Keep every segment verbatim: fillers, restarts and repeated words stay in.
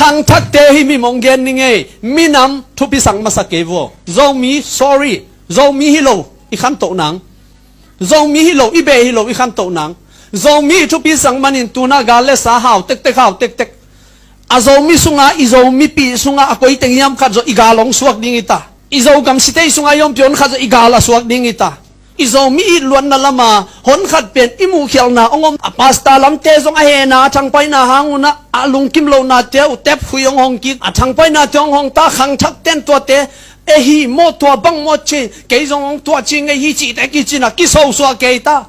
Khangthakte hi mi mong gen ni ngei, minam thupi sang masa kei vua. Zomi, sorry. Zomi hi lo, i khantoh nang. Zomi hi lo, i beh hi lo, i khantoh nang. Zomi i thupi sang manin tuna gal le sa hau tektek, hau tektek. A Zomi sunga, i Zomi pi sunga, a koi teng hiam khat zaw i gal hong suak ding hi ta. I Zogam sitei sunga i om pion khat zaw i gal a suak ding hi ta. I Zomi it luatna lama hon khat pen i muhkhialhna hong om. A pasta lamte zong a hehna a thangpaina hang unah a lungkim lohnate uh tep khui hong hong kik. A thangpainate hong hong ta, khangthak ten tuate, e hi maw, tua bang maw ci, kei zong hong tua ci ngei hi cihte kicina kisosuah kei ta.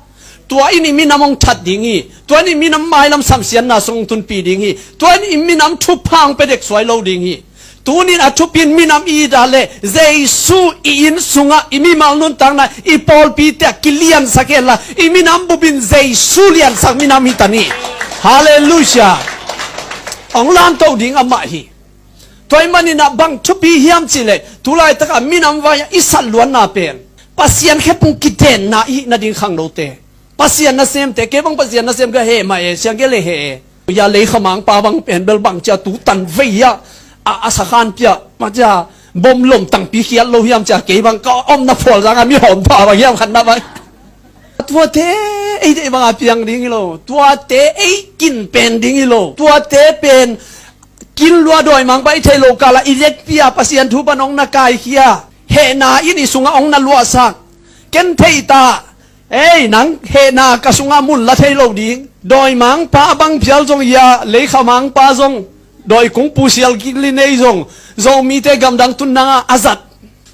Tua in i minam hong that ding hi. Tua in i minam mailam samsiatna sung hong tunpih ding hi. Tua in i minam thupha hong pia dek suai lo ding hi. Tunin a thupin minam i it a le, Jesu i inn sungah i mimal nuntakna i pawlpite ah kiliansak hen la, i minam bupin Jesu liansak minam hi ta ni. Halleluiah. Hong lamto ding amah hi. Tua ahih manin ah bang thupi hiam cih leh, tu laitak a minam vai-ah i sat luatna pen Pasian khe pung kidenna i hih nading khangnote. Pasian nasemte, kei bang Pasian nasem ka heh mah e, siang kei le heh e. Ya Leikhamangpa bang pen bel bang cia tu tan vei-ah a, a sakhan pia, ma cia bom lom tangpi khiat lo hiam cia kei bang ka omna phual zang a mi hawm pha bang hiam khatna bang. Tuate ei deih bang a piang ding hi lo. Tuate ei kin pen ding hi lo. Tuate pen kin lua dawimangpa i thei lo kala i vekpi a Pasian thu pan hong na kaikhia. Hehna in i sungah hong na luahsak. Ken thei ta. Ei, nang hehna ka sungah mun la thei lo ding. Dawimangpa bang phial zong ya, Leikhamangpa zong, dawi kungpu sial kik li nei zong, Zomite gamdang tun nangah a zat.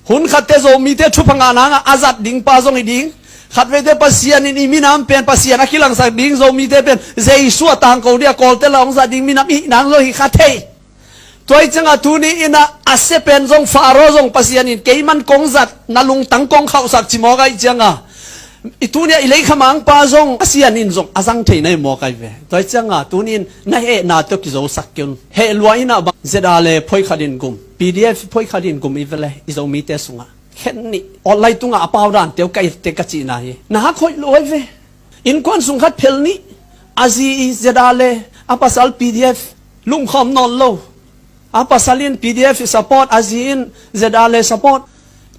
Hun khatte Zomite thupha ngah nangah a zat ding pa zong hi ding. Khatveite Pasian in i minam pen Pasian a kilangsak ding, Zomite pen Jesu a tangko ding a Kawlte la hong zat ding minam i hih nang zong hi kha thei. Tua ih ciangah tuni innah a sia pen zong Faro zong Pasian in keiman kong zat na lungtang kong khauhsak ci mawk ahih ciangah i tuni ah i Leikhamangpa zong Pasian in zong a zang thei na hi mawk ahi ve. Tua ih ciangah tuni in na hehna tawh kizosak kei un. Heh lua innah bang zeda le phoikhat in gum, P D F phoikhat in gum i vele i Zomite sungah khen nih. Awt lai tungah a pau dante uh ka itte ka cihna hi. Na hak hoih lo ahi ve. Innkuan sung khat phel nih, a zi i zeda le a pasal P D F lungkhawm nawn lo. A pasal in P D F i support, a zi in zeda le support.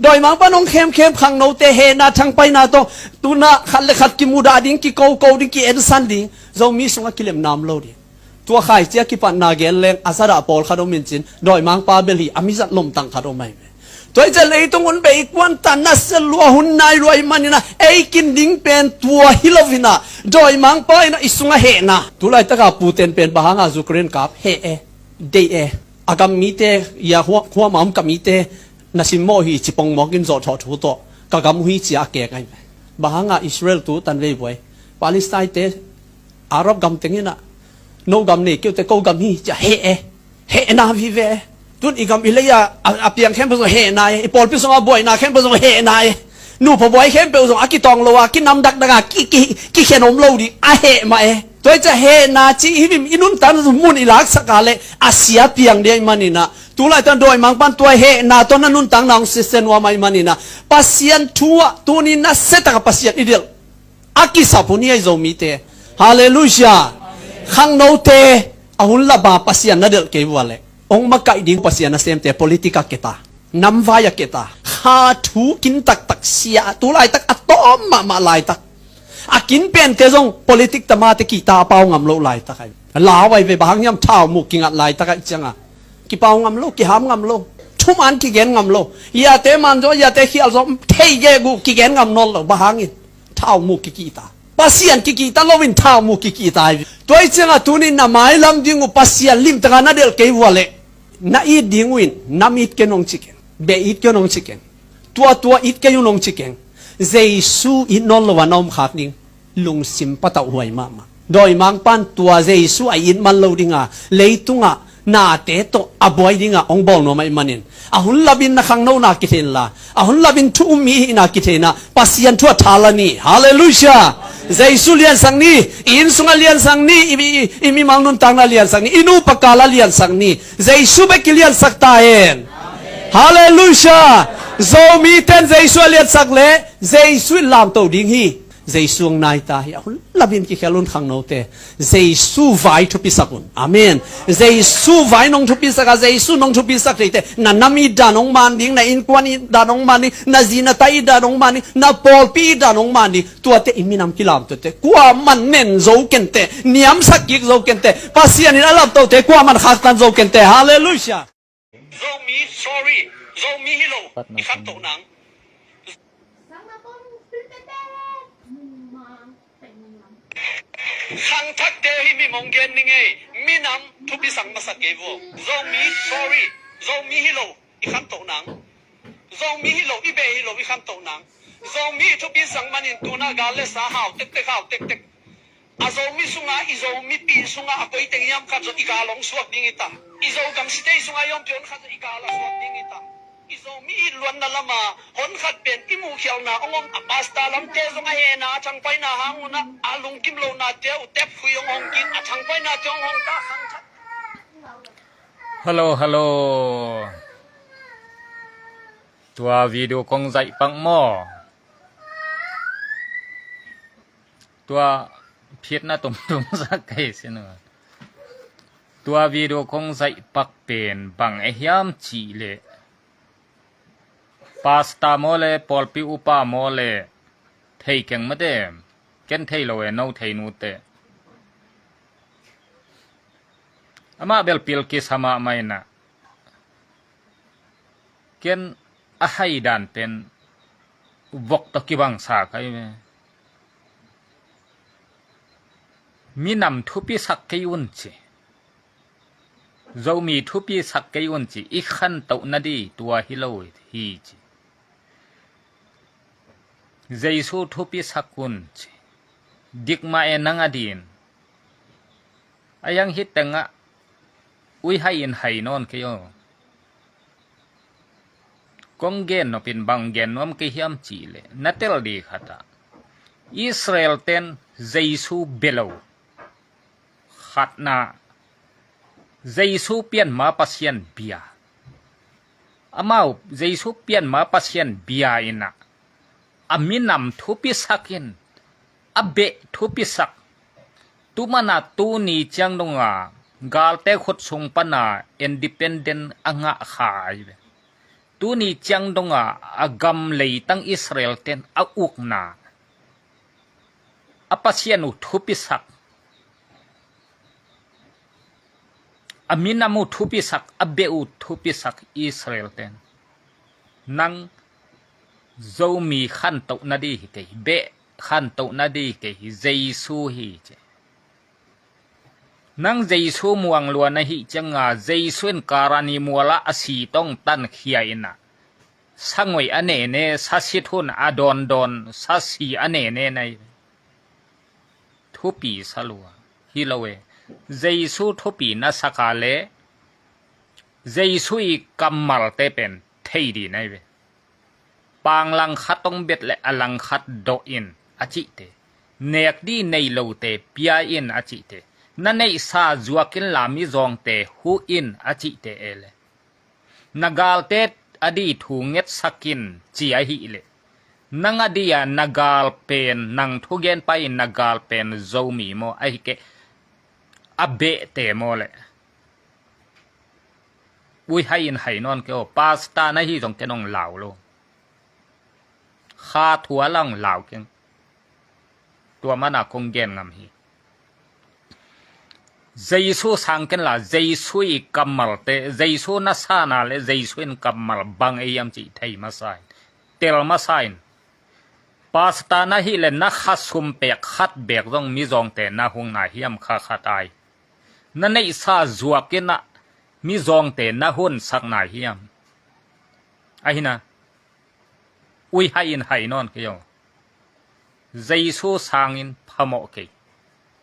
Dawimangpa nong khemkhem khangnote hehna thangpaina tawh tunah khat le khat kimudah ding, kikoko ding, ki-ensan ding, Zomi sungah kilemnam lo ding. Tua khaici a kipatna gen leng a zadah pawlkhat om in cin, dawimangpa bel hi a mizat lomtang khat om ahi ve. Tua hi ciah leitung hun bei i kuan ta nasia lua hun nai lua i maninah ei kin ding pen tua hi loinah dawimangpa inah i sungah hehna. Tulaitaka puten pen bang hangah Ukraine kap heh e, deih e. A gam mite ia huama om ka mite na simmawh hi ci pongmawkin zawhthawh thu tawh ka gam uh hi cia a kek ahi ve. Bang hangah Israel tu tanvei buai, Palestine te Arab gam tenginah no gam nei keu te ko gam hi cia heh e. Hehna vive. Tun i gam i lei a, a, a piang khempeuh zong hehna e, i pawlpi sungah buaina khempeuh zong hehna e. Nupa buai khempeuh zong a kitawng lo a, kinam dakdak a, ki, ki, kikhen om lo ding a heh mah e. Tua i cia hehna ci i vim i nuntan mun i laksak a le a sia piang dia i maninah. Tulaitan dawimangpan tua hehna tawh na nuntakna hong sisia nuam a i maninah Pasian thu ah tuni na siataka Pasian i delh a kisap hun hi a i Zomite. Halleluiah. Khangnote a hun laba Pasian na delh kei vua leh hong makaih ding Pasian nasemte politik a keta, namvai a keta, kha thu kin taktak sia, tu laitak a tawm mahmah laitak. A kin pente zong politik tamate kihta a pau ngam loh laitak ahi. Lau ahi ve bang hang hiam thaumuk kingat laitak ahi cianga kipau ngam lo, kiham ngam lo, thuman kigen ngam lo. Iate man zaw, iate khial zaw, thei gegu kigen ngam nawn lo bang hangin thaumuk kikihta. Pasian kikihta loin thaumuk kikihta hi. Tua ih ciangah tunin na mailam ding uh Pasian limtaka na delh kei vua leh na it ding uh in nam it kei nong ci keng, beh it kei nong ci keng, tuatua it kei uh nong ci keng. Jesu it nawn lo a na om khak ding lungsim patauh huai mahmah. Dawimangpan tua Jesu a it man lo dinga leitungah nate tawh a buai dingah hong bawl nuam ahih manin a hun lapin na khangnona kitheinla, a hun lapin thu um mi ihihna kitheinah Pasian thu a tha la ni. Halleluiah. Jesu liansak ni. I inn sungah liansak ni. I, i, i mimal nuntakna liansak ni. I nupa kala liansak ni. Jesu bek kiliansak ta hen. Halleluiah. Zomi ten Jesu a liansak leh Jesu in lamto ding hi. Jesu hong nai ta hi a, hun lamin kikhel un khangnote. Jesu vai thupisak un. Amen. Jesu vai nong thupisak a, Jesu nong thupisak theite. Na nam it dan hong man ding, na innkuan it dan hong man ding, na zi na ta it dan hong man ding, na pawlpi it dan hong man ding. Tuate i minam kilam tuate. Kuaman nen zo kente, niamsak kik zo kente. Pasian in a lamtote kuaman khaktan zo kente. Halleluiah. Zomi, sorry. Zomi hi lo. I khantoh nang. Khangthakte hi mi mong gen ni ngei. Minam thupi sang masak kei vo. Zomi, sorry. Zomi hi lo. I khantoh nang. Zomi hi lo. I beh hi lo. I khantoh nang. Zomi thupi sang manin tuna gal le sa hau tektek, hau tektek. A Zomi sunga, i Zomi pi sunga a koi teng hiam khat zo i gal hong suak ding hi ta. I Zogam sitei sunga i om pi hon khat zo i gal a suak ding hi ta. I Zomi i luanna lama hon khat pen i muhkhialna hong om a, pastor lamte zong a hena a thangpaina hang una a lungkim lonate uh tep khui hong hong kik a, thangpainate hong hong ta khang thak. Hello, hello. Tua video kong zaih pak maw? Tua phitna tumtum sa kei sin uh. Tua video kong zaih pak pen bang e hiam cih leh, pastor maw le, pawlpi upa maw le, thei keng mate, ken thei lo e, no thei nute. Amah bel pil kisa mahmah inah. Ken a hai dan pen vok tawh kibangsa kai ve. Minam thupisak kei un ci. Zomi thupisak kei un ci. I khantoh nadi tua hi lo hi ci. Jesu thupisak un ci. Dikmah e nang a din. A yang hit tengah uihai in hai nawn kei aw. Kong gen nopin bang gen nuam kei hiam cih leh, na tel di khatah Israel ten Jesu bia lo. Khatna, Jesu pianma Pasian bia. Amau Jesu pianma Pasian bia inah a minam thupisak in a beh thupisak. Tumana tuni ciang donga galte khut sung pana independent a ngah kha ai ve. Tuni ciang donga a gam leitang Israel ten a ukna a Pasian uh thupisak, a minam uh thupisak, a beh uh thupisak Israel ten. Nang Zomi khantoh nadi hi kei, beh khantoh nadi hi kei, Jesu hi ci. Nang Jesu muang lua na hih cianga Jesu in Karani mualah a si tong tankhia inah, sa ngoih a nene, sa sit hun a dawndawn, sa si a nene nai. Thupi sa lua hi lo e. Jesu thupi na saka le Jesu i kammalte pen thei di nai ve. Pang langkhat hong bet le a langkhat dawh in a cihte, nek di nei lote pia in a cihte, na neihsa zuak inla mizawngte huh in a cihte e le, na galte a di thu ngetsak in ci ahih leh, nang a di a na gal pen, nang thugenpa in na gal pen Zomi maw ahi keh a behte maw leh? Uihai in hai nawn kei aw, pastor na hi zong ken hong lau lo. Kha thu a la hong lau keng. Tua mana kong gen ngam hi. Jesu sang kenla, Jesu i kammalte, Jesu na sana le Jesu in kammal bang ei hiam cih thei masa in, tel masa in. Pastor na hih le na kha sum pek khat bek zong mizawngte na hung nai hiam, kha khat ai? Na neihsa zuak inah mizawngte na hunsak nai hiam? Ahina, uihai in hai nawn kei aw. Jesu sangin phamawh kei.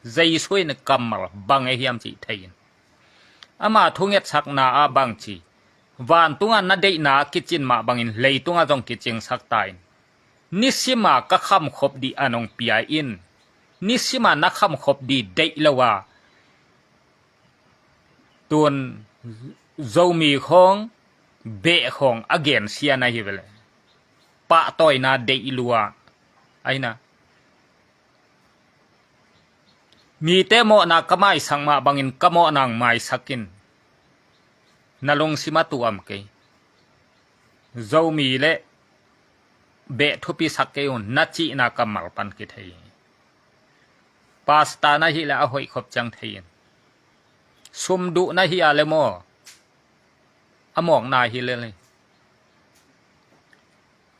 Jesu in kammal bang ei hiam cih thei in. Ama thungetsakna ah bang ci? Vantungah na deihna a kicin mah bangin leitungah zong kicingsak ta in. Nisima ka khamkhop dih a nong pia in. Nisima na khamkhop dih deih lo a, tun Zomi khawng beh khawng a gensia na hi vele. Pahtawina deih lua. Ahina, Mite mawhna ka maisak mah bangin ka mawhna hong maisak in. Na lungsim ah tuam kei. Zomi le beh thupisak kei un, na cihna kammal pan kithei hi. Pasta na hih le a hoih khop ciang thei in. Sum duh na hih a le maw, a mawkna hi lel hi.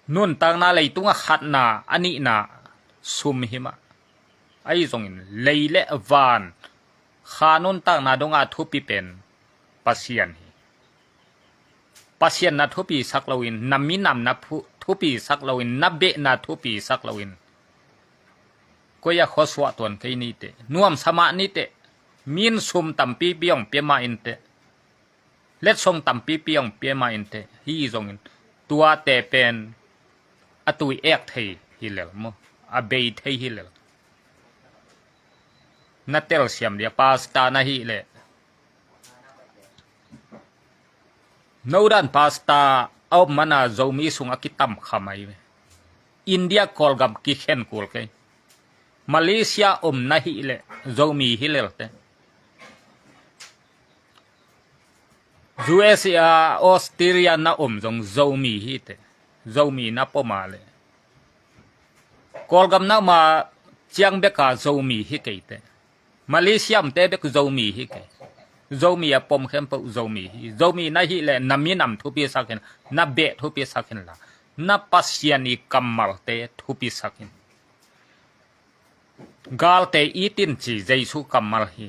Nuntakna leitungah khatna, a nihna sum hi mah. Ahi zongin lei le van kha nuntakna dongah a thupi pen Pasian hi. Pasian na thupisak loin, na minam na phu-, thupisak loin, na behna thupisak loin, koi a khuasuah tuan kei ni teh, nuamsa mah ni teh, min sum tampipi hong pia mah in teh, letsong tampipi hong pia mah in teh, hi zongin tuate pen a tui ek thei hi lel maw, a bei thei hi lel. Na telsiam dia, pasta na hih leh. No dan pasta a om mana Zomi sung a kitam kha mai ve. India Kawlgam kikhen kul kei. Malaysia om na hih leh Zomi hi lel teh. U S A, Australia na om zong Zomi hi teh. Zomi na pom a leh. Kawlgam na om a ciang bek a Zomi hi kei teh. Malaysia omte bek Zomi hi kei. Zomi a pom khempeuh Zomi hi. Zomi na hih leh na minam thupisak in, na beh thupisak in la, na Pasian i kammalte thupisak in. Galte it in ci Jesu kammal hi.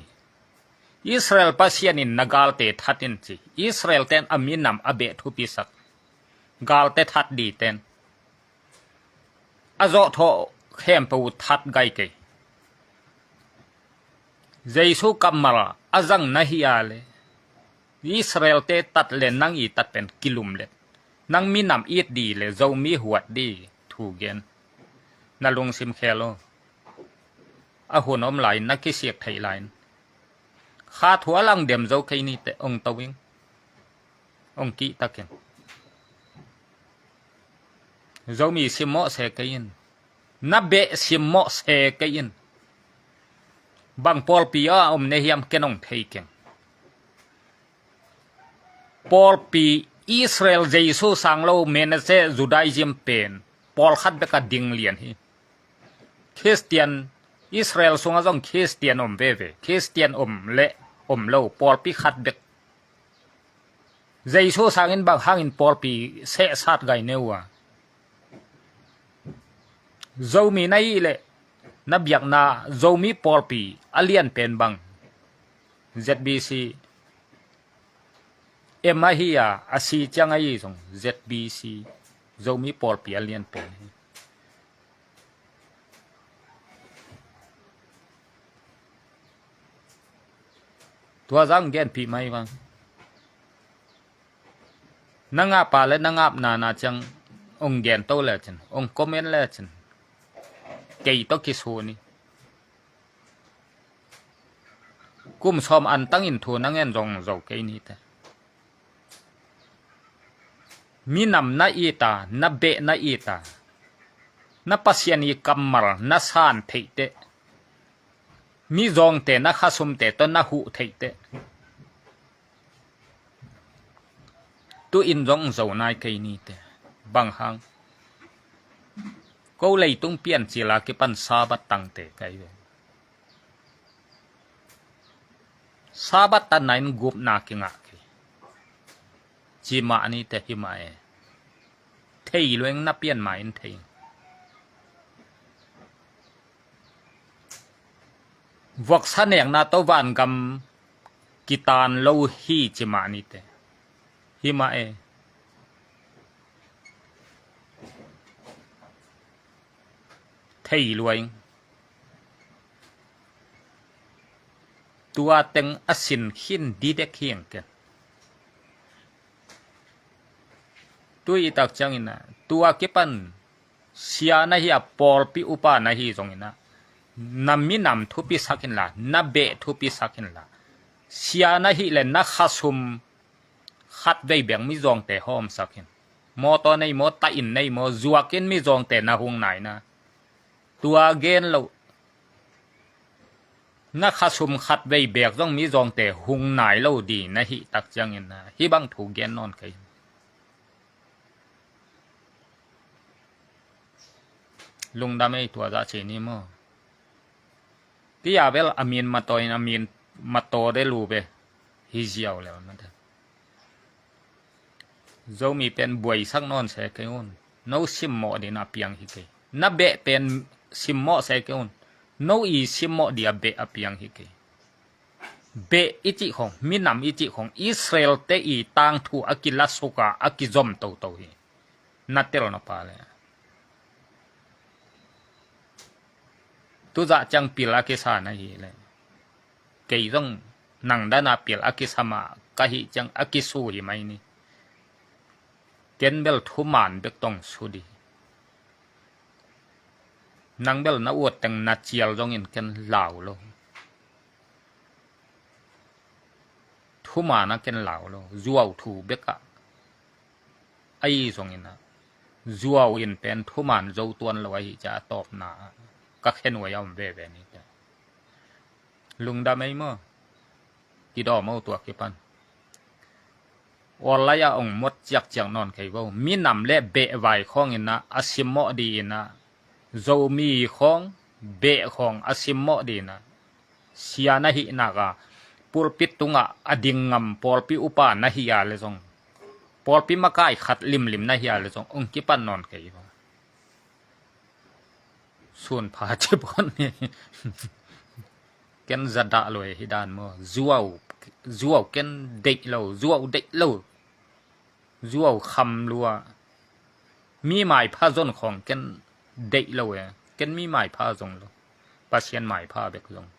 Israel Pasian in na galte that in ci. Israel ten a minam a beh thupisak. Galte that di ten. A zawhthawh khempeuh uh that gai kei. Jesu kammal a zang na hih a leh, Israelte tat le nang i tat pen kilum le, nang minam it di le Zomi huat di thu gen. Na lungsim khel aw. A hun om lai-in na kisik theih lai-in. Kha thu a lang dem zo kei ni teh, ong to ing. Ong kihtak in. Zomi simmawh se kei in. Na beh simmawh se kei in. Bang pawlpi a om na hiam, ken ong thei keng. Pawlpi Israel Jesu sang lo Manasseh Judaism pen pawlkhat bek a ding lian hi. Khristian, Israel sungah zong Khristian om veve. Khristian om le om lo, pawlpi khat bek. Jesu sangin bang hangin pawlpi sehsat gai ne uh a. Zomi na hih leh na biakna Zomi pawlpi a lian pen bang Z B C M ahi a, a si ciang ahi zong Z B C, Zomi pawlpi a lian pen hi. Tua zang genpih mai vang. Na ngahpa le na ngahna na ciang ong gen to le cin, ong comment le cin, kei tawh kisu ni. Kum sawm antangin thu na ngen zong zo kei ni teh. Minam na it a, na beh na it a, na Pasian i kammal na san theih teh, mizawngte na khasumte tawh na huh theih teh, tu-in zong zo nai kei ni teh. Bang hang? Ko leitung piancil a kipan Sabbath tangte kai ve. Sabbath tanna in gupna kingah kei. Ci mah ni teh, hi mah e. Thei lueng, na pian mah in thei. Voksa nekna tawh vangam kitan lo hi, ci mah ni teh. Hi mah e. Thei luai. Tua teng a sin khin didek hi eng ken. Tui i tak ciangin a, tua kipan sia na hi a, pawlpi upa na hi zongin a, na minam thupisak inla, na beh thupisak inla, sia na hih le na khasum khatvei bek mizawngte hawmsak in. Mawtaw nei maw, ta-in nei maw, zuakin mizawngte na hung naina. Tua gen loh. Na khasum khat vei beek zong mizawngte hung nai lo di na hih tak ciangin na hih bang thu gen nawn kei. Lungdam ei, tua zah ci ni maw. Tia bel a min mataw in a min mataw de lu be hi ziau le mate. Zomi pen buaisak nawn se kei un. No simmawh ding a piang hi kei. Na beh pen simmawh se kei un. No i simmawh ding a beh a piang hi kei. Beh i cih khong, minam i cih khong, Israel te i tangthu a kilasuk a, a kizom toto hi. Na tel na pa le. Tuzah ciang pil a kisa na hi le. Kei zong nang dan a pil a kisa mah ka hih ciang a kisu hi mai ni. Ken bel thuman bek tong su di. Nang bel na uat teng na cial zongin ken lau lo. Thuman a ken lau lo. Zuau thu bek a. Ahi zongin a. Zuau in pen thuman zo tuan lo ahi ca a tawpna. Ka khen uai a om veve ni te. Lungdam ei maw. Kidawm o tua kipan. Online a ong mot ciakciak nawn kei vo. Minam le beh vai khawng in a, a simmawh di in a. Zomi khawng, beh khawng a simmawh di in a. Sia na hih nak a. Pulpit tungah a ding ngam pawlpi upa na hih a le zong. Pawlpi makai khat limlim na hih a le zong. Ong kipan nawn kei vo. Sun pha ci pon ni. Ken zadah lo e hi dan maw. Zuau, zuau ken deih lo, zuau deih lo. Zuau kham lua. Mi maipha zon khong ken deih lo e. Ken mi maipha zong lo. Pasian maipha bek zong.